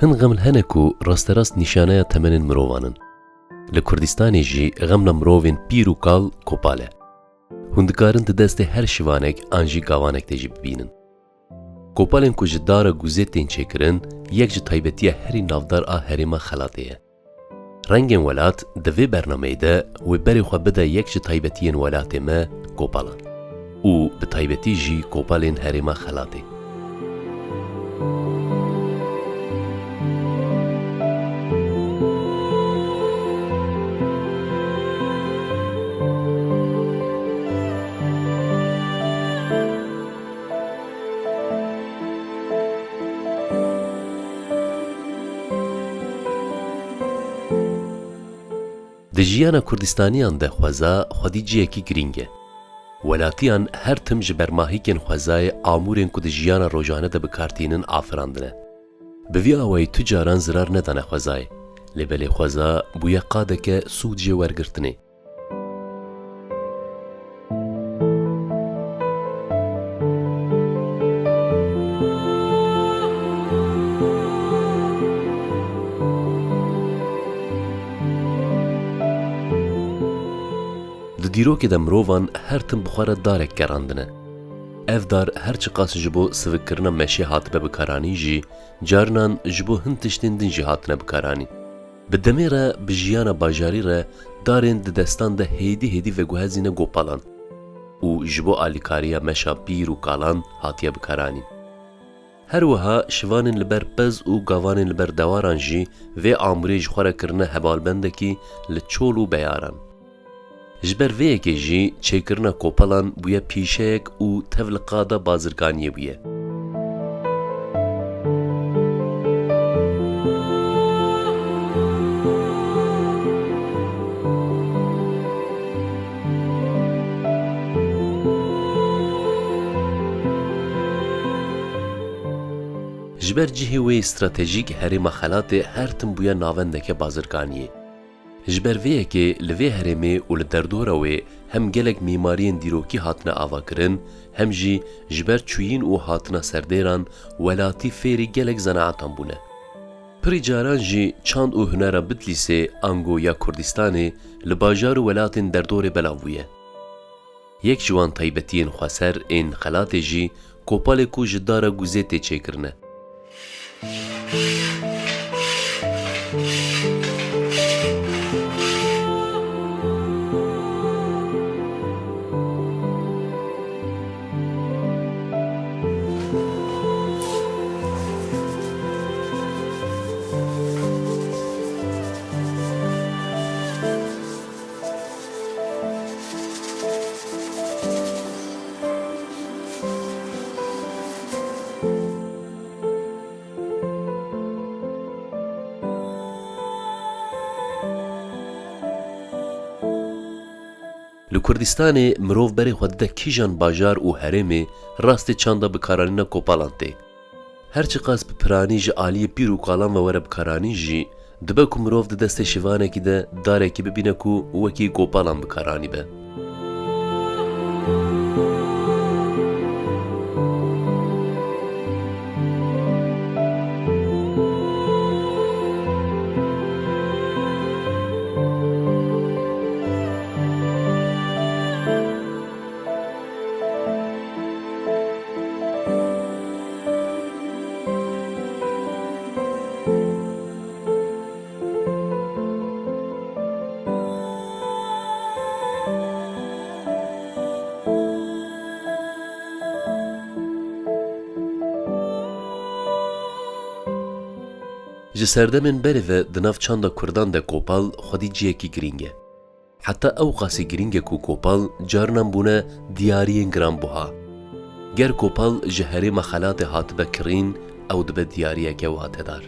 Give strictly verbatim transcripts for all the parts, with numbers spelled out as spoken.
Hin xem hene ku rasterast nîşaneya temenên mirovan in. Li Kurdistanê jî xemla mirovên pîr û kal kopal e. Hûn dikarin di destê her şivanek an jî gavanek de jî bibînin. Kopalên ku ji dara guzê tên çêkirin, yek ji taybetiya herî navdar a herêma Xelatê ye. Rengên Welat di vê bernameyê de wê berê xwe bide yek ji taybetiyên welatê me, kopalan. Û bi taybetî jî kopalên herêma Xelatê. Di jiyana Kurdistaniyan de xweza xwedî cihekî girîng e. Welatiyan her tim ji ber mahîkên xwezayê amûrên ku di jiyana rojane de bi kar tînin afirandine. Bi vî awayî tu caran zirar nedane xwezayê. Lê belê xweza bûye qadeke sûd jê wergirtinê. Di dîrokê de mirovan her tim bi xwe re darek gerandine. Ev dar her çiqas ji bo sivikkirina meşê hatibe bikaranîn jî, carinan ji bo hin tiştên din jî hatine bikaranîn. Bi demê re bi jiyana bajarî re darên di destan de hêdî hêdî veguhezîne gopalan û ji bo alîkariya meşa pîr û kalan hatiye bikaranîn. Her wiha şivanên li ber pez û gavanên li ber dewaran jî vê amûrê ji xwe re kirine hevalbendekî li çol û beyaran. Ji ber vê yekê jî çêkirina kopalan bûye pîşeyek û tev li qada bazirganiyê bûye. Ji ber cihê wê stratejîk herêma Xelatê her tim bûye navendeke bazirganiyê. Ji ber vê yekê li vê herêmê û li derdora wê hem gelek mîmariyên dîrokî hatine avakirin, hem jî ji ber çûyîn û hatina serdêran welatî fêrî gelek zenaetan bûne. Pirî caran jî çand û hunera Bitlîsê ango ya Kurdistanê li bajar û welatên derdorê belav bûye. Yek ji wan taybetiyên xweser ên Xelatê jî kopalê ku ji dara guzê tê çêkirine. Li Kurdistanê mirov berê xwe dide kîjan bajar û herêmê rastê çanda bikaranîna kopalan tê. Her çiqas bi piranî ji aliyê pîr û kalan ve were bikaranîn jî, dibe ku mirov di destê şivanekî de darekî bibîne ku wekî kopalan bikaranî be. Ji serdemên berê ve di nav çanda Kurdan de kopal xwedî cihekî girîng e. Heta ew qasî girîng e ku kopal carinan bûne diyariyên giranbuha. Ger kopal ji herêma Xelatê hatibe kirîn, ew dibe diyariyeke watedar.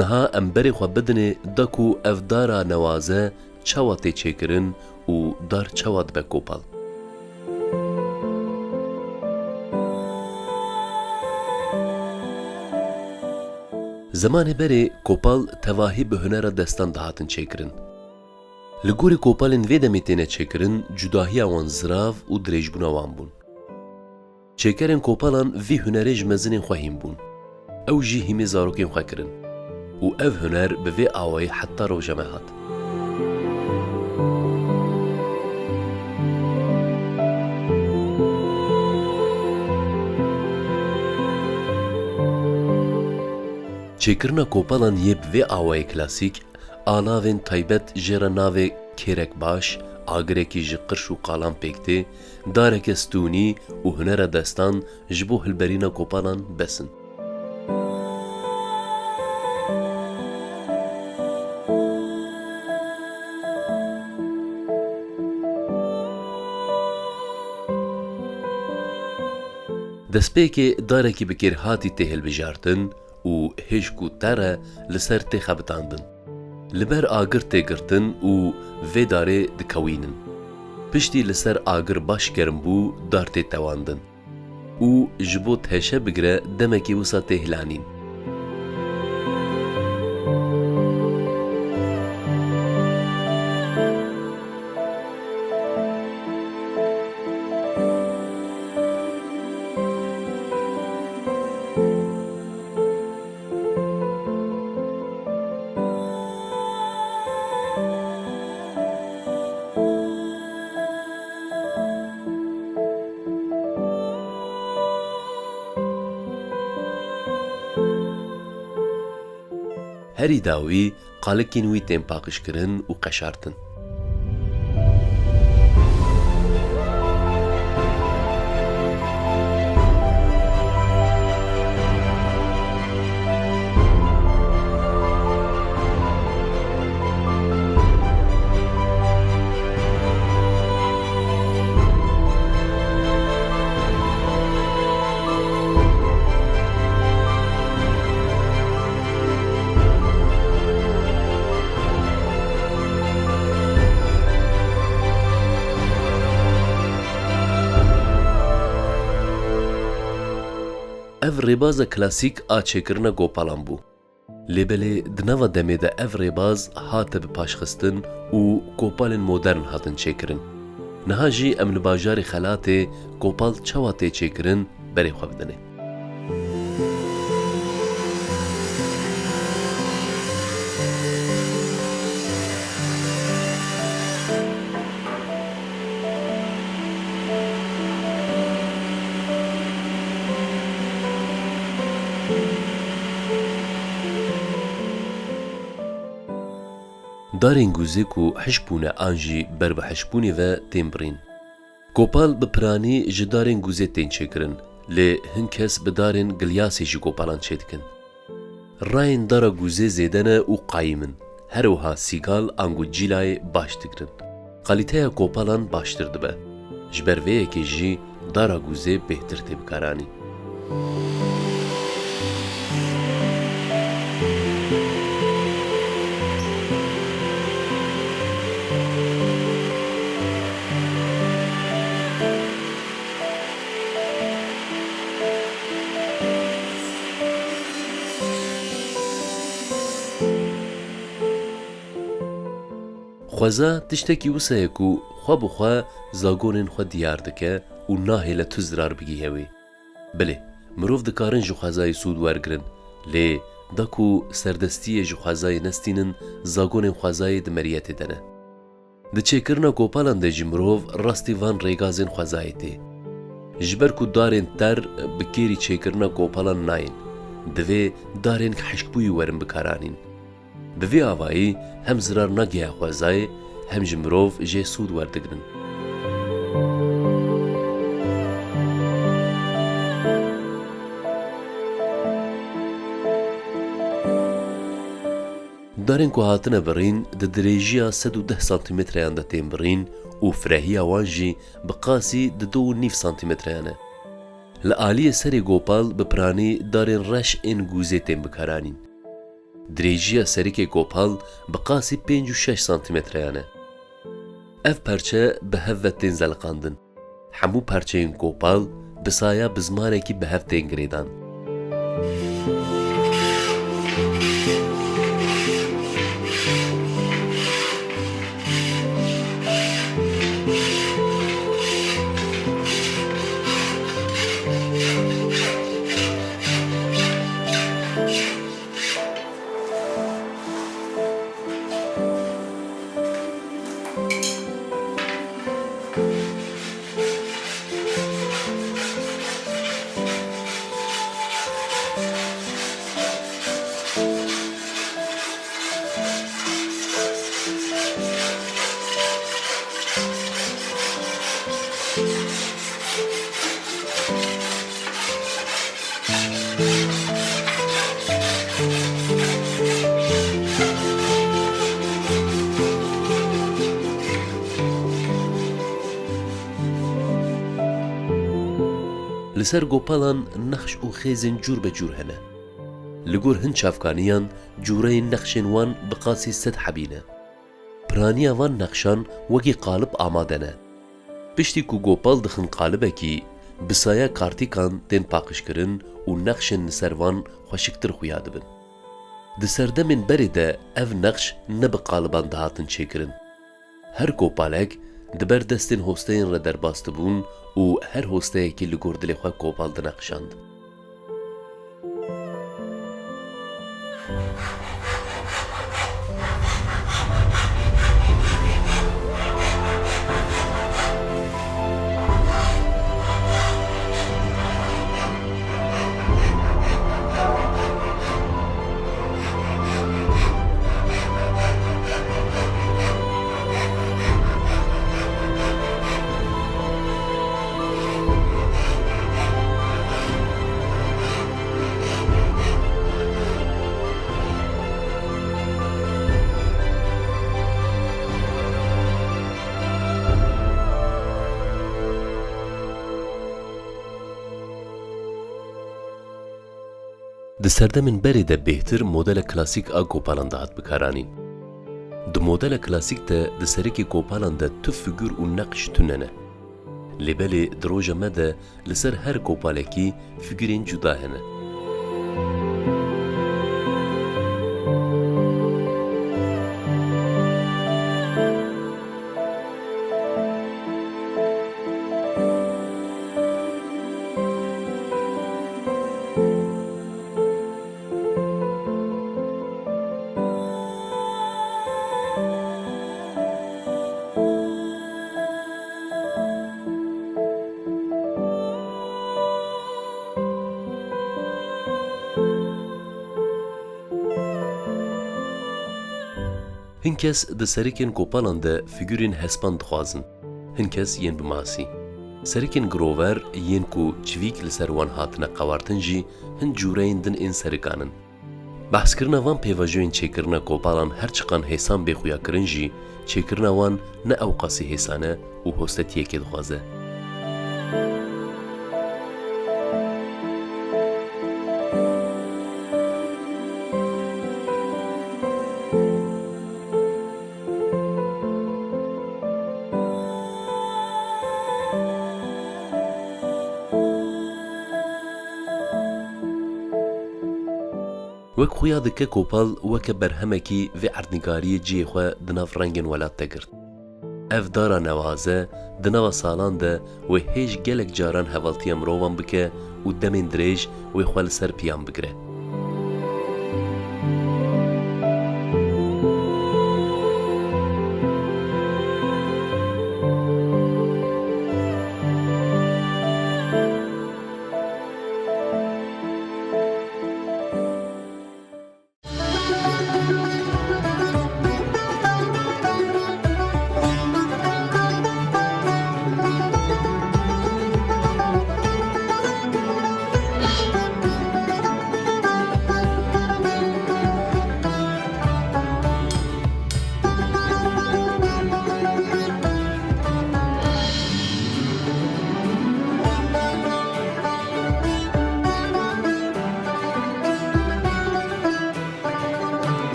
Niha em berê xwe bidinê da ku ev dara newaze çawa tê çêkirin û dar çawa dibe kopal. Zemanê berê kopal tevahî bi hunera destan dihatin çêkirin. Li gorî kopalên vê demê têne çêkirin, cudahiya wan zirav û dirêjbûna wan bûn. Çêkerên kopalan vî hunerê ji mezinên xwe hîn bûn. Ew jî hîmê zarokên xwe kirin û ev huner bi vê awayî heta roja me hat. Çêkirina kopalan yê bi vê awayê klasîk, alavên taybet jê re navê kêrek baş, agirekî ji qirş û qalan pêk tê, dareke stûnî û hunera destan ji bo hilberîna kopalan bes in. Destpêkê darekî bi kêrhatî tê hilbijartin û hêj ku ter e, li ser tê xebitandin. Li ber agir tê girtin û vê darê dikewînin. Piştî li ser agir baş germ bû, dar tê tewandin û ji bo teşe bigire demekê wisa tê hilanîn. Herî dawî qalikên wî tên paqijkirin û qeşartin. Ev rêbaza klasîk a çêkirina kopalan bû. Lê belê di nava demê de ev rêbaz hate bi paşxistin û kopalên modern hatin çêkirin. Niha jî em li bajarê Xelatê kopal çawa tê çêkirin berê xwe bidinê. Darên gûzê ku hişk bûne an jî ber bi hişkbûnê ve tên birîn. Kopal bi piranî ji darên gûzê tên çêkirin, lê hin kes bi darên gilyasê jî kopalan çêdikin. Rayên dara gûzê zêde ne û qayîm in. Her wiha sîgal ango cîlayê baş digirin. Kalîteya kopalan baştir dibe. Ji ber vê yekê jî dara gûzê bêhtir tê bikaranîn. Xweza tiştekî wisa ye ku xwe bi xwe zagonên xwe diyar dike û nahêle tu zirar bigihîye wê. Belê, mirov dikarin ji xwezayê sûd wergirin, lê da ku serdestiyê ji xwezayê nestînin, zagonên xwezayê di meriyetê de ne. Di çêkirina kopalan de jî mirov rastî van rêgazên xwezayê tê. Ji ber ku darên ter bi kêrî çêkirina kopalan nayên, divê darên hişkbûyî werin bikaranîn. Bi vî avayî hem zirar nagihe xwezayê, hem jî mirov jê sûd werdigrin. Darên ku hatine birîn di dirêjiya sed û deh santîmetreyan de tên birîn û firehiya wan jî bi qasî di du û nîv santîmetreyan e. Li aliyê serê gopal bi piranî darên reş ên gûzê tên bikaranîn. Dirêjiya serikê gopal bi qasî pênc û şeş santîmetreyan e. Ev perçe bi hev ve tên zeliqandin. Hemû perçeyên gopal bi saya bizmarekî bi hev tên girêdan. Li ser gopalan nexş û xêzên cûr be cûr hene. Li gor hin çavkaniyan cûreyên nexşên wan bi qasî sed hebî ne. Piraniya van nexşan wekî qalib amade ne. Piştî ku gopal dixin qalibekî, bi saya kartîkan tên paqijkirin û nexşên li ser van xweşiktir xuya dibin. Di serdemên berê de ev nexş ne bi qaliban dihatin çêkirin. Her gopalek di ber destên hosteyên re derbas dibûn û her hosteyekî li gor dilê xwe gopal dineqişand. Di serdemên berê de bêhtir modela klasîk a gopalan dihat bikaranîn. Di modela klasîk de di serikê gopalan de tu figûr û neqş tune ne. Lê belê di roja me de li ser her gopalekî figûrên cuda hene. Hin kes di serikên gopalan de figurên hespan dixwazin. Hin kes yên bi masî. Serikên girover yên ku çivîk li ser wan hatine qewartin jî hin cûreyên din ên serikan in. Behskirina van pêvajoyên çêkirina gopalan her çiqan hêsan bê xuyakirin jî, çêkirina wan ne ewqasî hêsan e û hostetiyekê dixwaze. Wek xuya dike gopal weke berhemekî vê erdnîgariyê cihê xwe di nav rengên welat de girt. Ev dara newaze di nava salan de wê hêj gelek caran hevaltiya mirovan bike û demên dirêj wê xwe li ser piyan bigire.